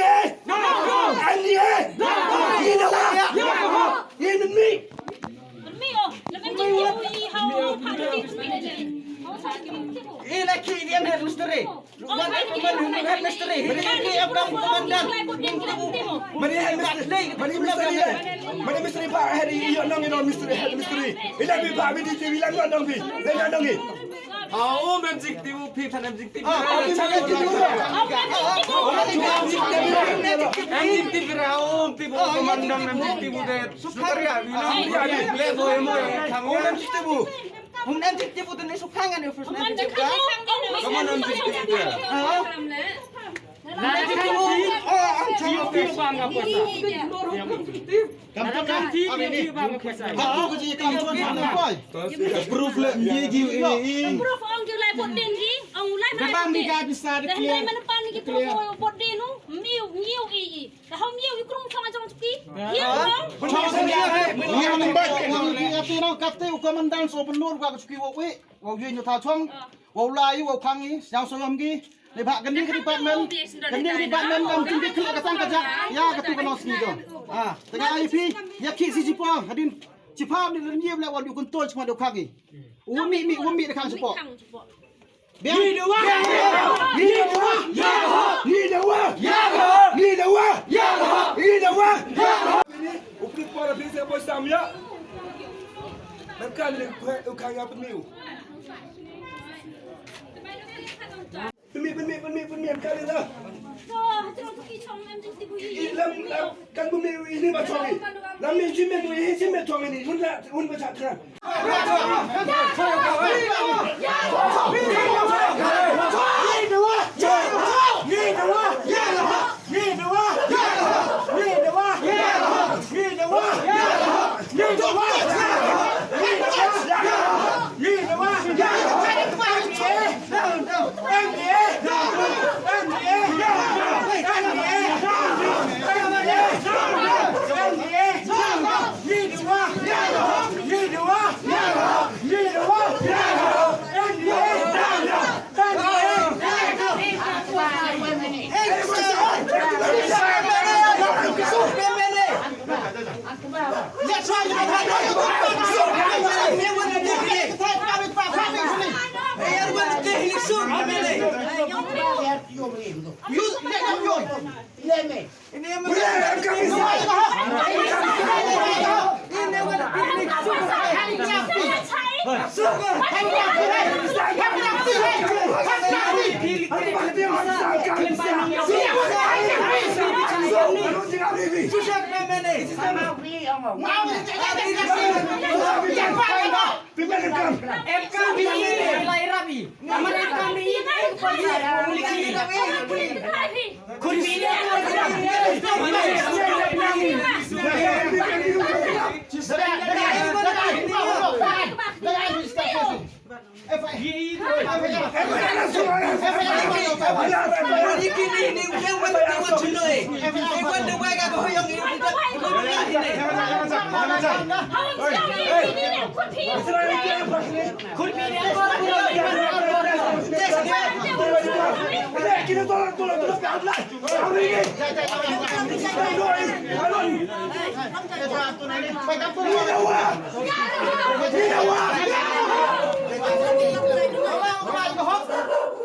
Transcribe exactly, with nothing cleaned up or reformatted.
A, N D A, N D A, ïa la, ïa mynmiet. Ila ki ïa headmaster. Wan headmaster. Mani mistri, mani mistri ba head ïa nong ïa nong mistri, head mistri. Ila bi ba bi di ti ila nong nong bi. Ila nong ngi. Aum em jik ti u phi than em jik ti. Em jik ti ra aum ti u komandan em jik ti u de. Sukar ya bi na. Le bo em o ya khang em jik ti u. Hum nan tik tibu tu ni sukhangan ni first nan tik tibu. Kamu nan tik tibu ya. Nan tik tibu. Oh, ang chang tibu bang ka puasa. Kam tu kan ti tibu bang ka puasa. Aku ko ji kam tu bang ka puasa. Proof le mi gi i. Proof ang ju lai bot den gi. Ang lai ma. Bang mi ga bisa de clear. Lai ma pan gi proof bot den u. Miu miu i i. Ka hom ïa u krung chong chong chuki. Ïa u. Ïa u nang bai. Ïa ti nang kate u komandan so penur ka chuki wa wi. Wa wi nyu ta chong. Wa u lai wa u khang i, yang so yom gi. Ni ba kani ka department. Kani ka department kam tin ki ka tang ka jak. Ïa ka tu ka nos ni do. Ah, tengah i pi. Ïa ki si jipo. Hadin jipo ni ni le wa u kun tol chma do khang i. U mi mi u mi de khang jipo. Ni da wa. Ni da wa. Ni da wa. Ni da wa. Ni da wa. Ni da wa. U pli por pli se boy sam ya. Ban kan le u kan ya pmiu. Pmiu pmiu pmiu pmiu kan la. Lam lam. Kan bu mi ini ba chong ni. Lam mi jin me bu ini jin me chong ni. Un la un ba cha kran.